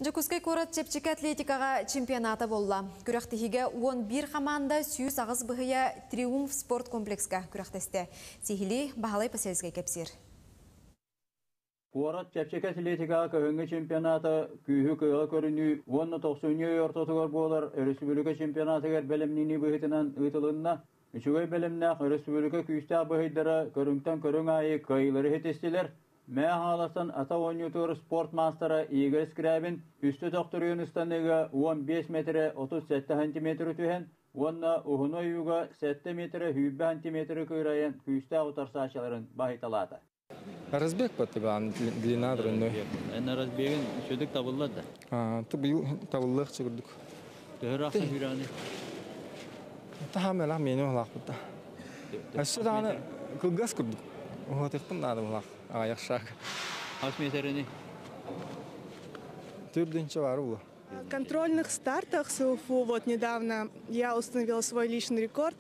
Дьокуускай куорат чэпчэки атлетикаҕа чемпионата буолла. Күрэхтэһиигэ 11 хамаанда 108 быһыйа Триумф спорт комплекска күрэхтэстэ. Сиһилии Баһылай Посельскай кэпсиир. Куорат чэпчэки атлетикаҕа кыһыҥҥы чемпионата күүһү-кыаҕы көрүнүү уонна тохсунньу ый ортотугар буолар өрөспүүбүлүкэ чемпионатыгар бэлэмнэнии быһыытынан ыытылынна. Үчүгэй бэлэмнээх өрөспүүбүлүкэ күүстээх быһыйдара көрүҥтэн көрүҥ аайы кыайыылары ситистилэр. Мэҥэ Хаҥаластан ата оонньуутугар спорт маастара Игорь Скрябин үстэ төхтөрүйэн ыстаныыга 15 метрэ 37 сантиметры түһэн уонна уһуну ойууга 7 метрэ 20 сантиметры кыырайан күүстээх утарсааччыларын баһыйталаата. Разбег подтыбаан длина тройной. Эн разбегин үчүгдүк табыллар да? Быйыл табыллыах чыгырдык. Төһө ыраахсан Таһаамелах мени олаахпыт да. Өссө даҕаны кылгас курдук. Уһатыахпын наада булаах аҕыйах шаг. Хас метрини? Төрдүнчэ баар буолуо. Контрольных стартах с УФУ вот недавно я установила свой личный рекорд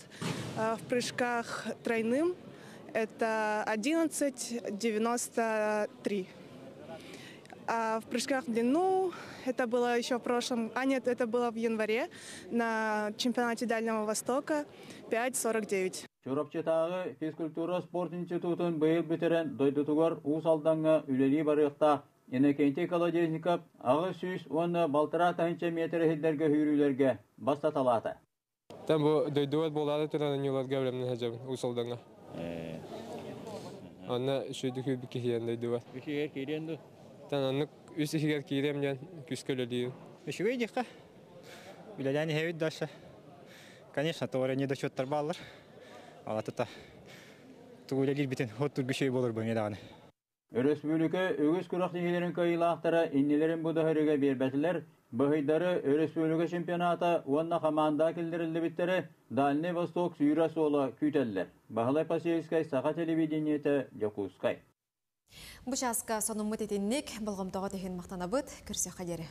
в прыжках тройным. Это 11,93. А в прыжках в длину это было еще в прошлом, а нет, это было в январе на чемпионате Дальнего Востока 5,49. Чурапчытааҕы физкультура спорт институтун быйыл бүтэрэн дойдутугар Уус Алдаҥҥа үлэлии барыахтаах Иннокентий Колодезников 800 уонна балтараа тыһыынча миэтэрэ иһиллэргэ сүүрүүлэргэ бастаталаата. Тэн бу дойдубат буолаары туран анньыыларга бэлэмнэн сылдьабын Уус Алдаҥҥа. Онно үчүгэйдик күүрбүт киһиэн дойдубат. Үс иһигэр киириэн дуу? Тэн оннук үс иһигэр киириэм диэн күүскэ үлэлиибин. Үчүгэй диэххэ. Үлэлээн иһэбит дальше. Конечно, тоҕо эрэ недочеттар бааллар. Ала тута тугу үлэлиирбитин оттургу үчүгэй буолар бу эмиэ даҕаны. Өрөспүүбүлүкэ үгүс күрэхтэһиилэрин кыайыылаахтара иннилэрин бу да биэрбэтилэр. Быһыйдары өрөспүүбүлүкэ чемпионата уонна хамаанда киллэриллибиттэрэ Дальний Восток сүүрэ суола күүтэллэр. Баһылай Посельскай, Саха телевидениетэ, Дьокуускай. Бу чааска сонуммут итинник, болҕомтоҕут иһин махтанабыт, көрсүөххэ диэри.